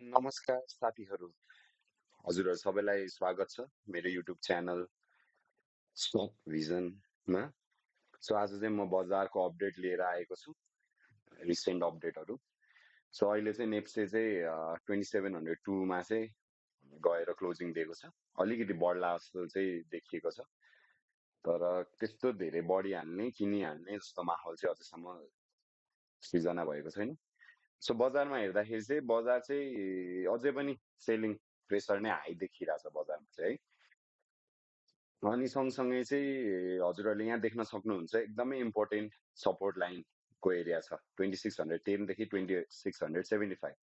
नमस्कार साथीहरू हजुरहरू सबैलाई स्वागत छ मेरो युट्युब च्यानल स्टक भिजनमा। सो आज चाहिँ म बजारको अपडेट लिएर आएको छु, रिसेन्ट अपडेटहरू। सो अहिले चाहिँ नेप्से चाहिँ 2702 चाहिँ गएर क्लोजिङ दिएको छ। अलिकति बढ्ला जस्तो चाहिँ देखिएको छ, तर त्यस्तो धेरै बढिहाल्ने किनिहाल्ने जस्तो माहौल चाहिँ अझैसम्म सृजना भएको छैन। सो बजारमा हेर्दाखेरि चाहिँ बजार चाहिँ अझै पनि सेलिङ प्रेसर नै हाई देखिरहेछ बजारमा चाहिँ है। अनि सँगसँगै चाहिँ हजुरहरूले यहाँ देख्न सक्नुहुन्छ एकदमै इम्पोर्टेन्ट सपोर्ट लाइनको एरिया छ 2610 देखि 2675।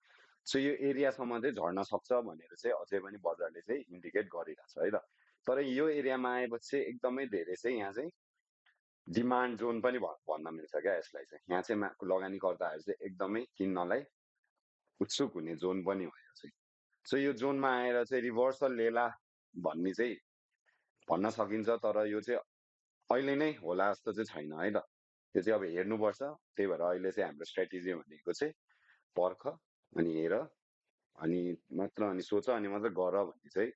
सो यो एरियासम्म चाहिँ झर्न सक्छ भनेर चाहिँ अझै पनि बजारले चाहिँ इन्डिकेट गरिरहेछ है त। तर यो एरियामा आएपछि चाहिँ एकदमै धेरै चाहिँ यहाँ चाहिँ डिमान्ड जोन पनि भन्न मिल्छ क्या यसलाई चाहिँ। यहाँ चाहिँ लगानीकर्ताहरू चाहिँ एकदमै किन्नलाई उत्सुक हुने जोन पनि हो यो चाहिँ। सो यो जोनमा आएर चाहिँ रिभर्सल लिएला भन्ने चाहिँ भन्न सकिन्छ, तर यो चाहिँ अहिले नै होला जस्तो चाहिँ छैन है त। त्यो चाहिँ अब हेर्नुपर्छ। त्यही भएर अहिले चाहिँ हाम्रो स्ट्राटेजी भनेको चाहिँ पर्ख अनि हेर अनि मात्र अनि सोच अनि मात्र गर भन्ने चाहिँ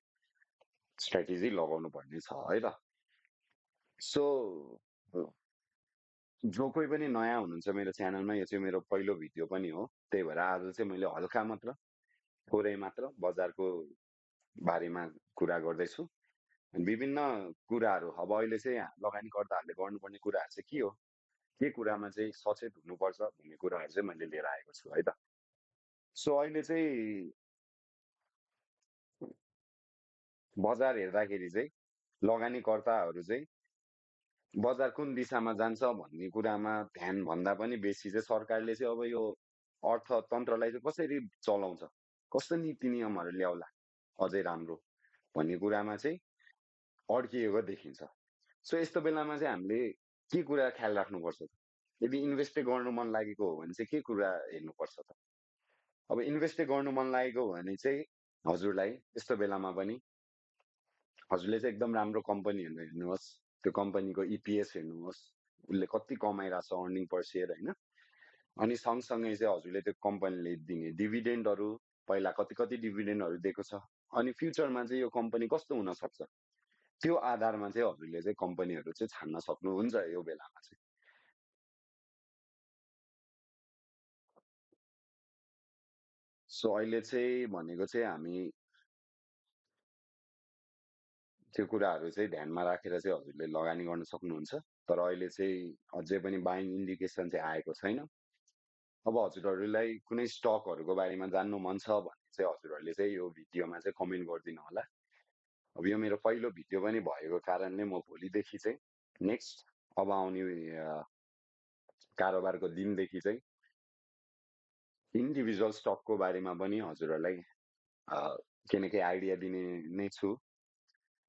स्ट्राटेजी लगाउनु पर्ने छ है त। सो जो कोही पनि नयाँ हुनुहुन्छ मेरो च्यानलमा, यो चाहिँ मेरो पहिलो भिडियो पनि हो। त्यही भएर आज चाहिँ मैले हल्का मात्र थोरै मात्र बजारको बारेमा कुरा गर्दैछु। विभिन्न कुराहरू अब अहिले चाहिँ लगानीकर्ताहरूले गर्नुपर्ने कुराहरू चाहिँ के कुरामा चाहिँ सचेत हुनुपर्छ भन्ने कुराहरू चाहिँ मैले लिएर आएको छु है त। सो अहिले चाहिँ बजार हेर्दाखेरि चाहिँ लगानीकर्ताहरू चाहिँ बजार कुन दिशामा जान्छ भन्ने कुरामा ध्यान भन्दा पनि बेसी चाहिँ सरकारले चाहिँ अब यो अर्थतन्त्रलाई चाहिँ कसरी चलाउँछ, कस्तो नीति नियमहरू ल्याउला अझै राम्रो भन्ने कुरामा चाहिँ अड्किएको देखिन्छ। सो यस्तो बेलामा चाहिँ हामीले के कुरा ख्याल राख्नुपर्छ त? यदि इन्भेस्टै गर्नु मन लागेको हो भने चाहिँ के कुरा हेर्नुपर्छ त? अब इन्भेस्टै गर्नु मन लागेको हो भने चाहिँ हजुरलाई यस्तो बेलामा पनि हजुरले चाहिँ एकदम राम्रो कम्पनीहरू हेर्नुहोस्, त्यो कम्पनीको इपिएस हेर्नुहोस्, उसले कति कमाइरहेछ अर्निङ पर सेयर होइन। अनि सँगसँगै चाहिँ हजुरले त्यो कम्पनीले दिने डिभिडेन्डहरू पहिला कति कति डिभिडेन्डहरू दिएको छ, अनि फ्युचरमा चाहिँ यो कम्पनी कस्तो हुन सक्छ, त्यो आधारमा चाहिँ हजुरले चाहिँ कम्पनीहरू चाहिँ छान्न सक्नुहुन्छ यो बेलामा चाहिँ। सो अहिले चाहिँ भनेको चाहिँ हामी त्यो कुराहरू चाहिँ ध्यानमा राखेर चाहिँ हजुरले लगानी गर्न सक्नुहुन्छ। तर अहिले चाहिँ अझै पनि बाइङ इन्डिकेसन चाहिँ आएको छैन। अब हजुरहरूलाई कुनै स्टकहरूको बारेमा जान्नु मन छ भने चाहिँ हजुरहरूले चाहिँ यो भिडियोमा चाहिँ कमेन्ट गरिदिनु होला। अब यो मेरो पहिलो भिडियो पनि भएको कारणले म भोलिदेखि चाहिँ नेक्स्ट अब आउने कारोबारको दिनदेखि चाहिँ इन्डिभिजुअल स्टकको बारेमा पनि हजुरहरूलाई केही न केही आइडिया दिने नै छु।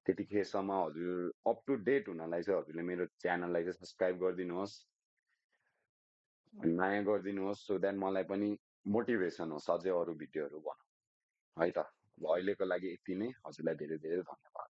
त्यतिखेरसम्म हजुर अप टु डेट हुनलाई चाहिँ हजुरले मेरो च्यानललाई चाहिँ सब्सक्राइब गरिदिनुहोस्, माया गरिदिनुहोस्, सो द्याट मलाई पनि मोटिभेसन होस् अझै अरू भिडियोहरू बनाउनु है त। अब अहिलेको लागि यति नै। हजुरलाई धेरै धेरै धन्यवाद।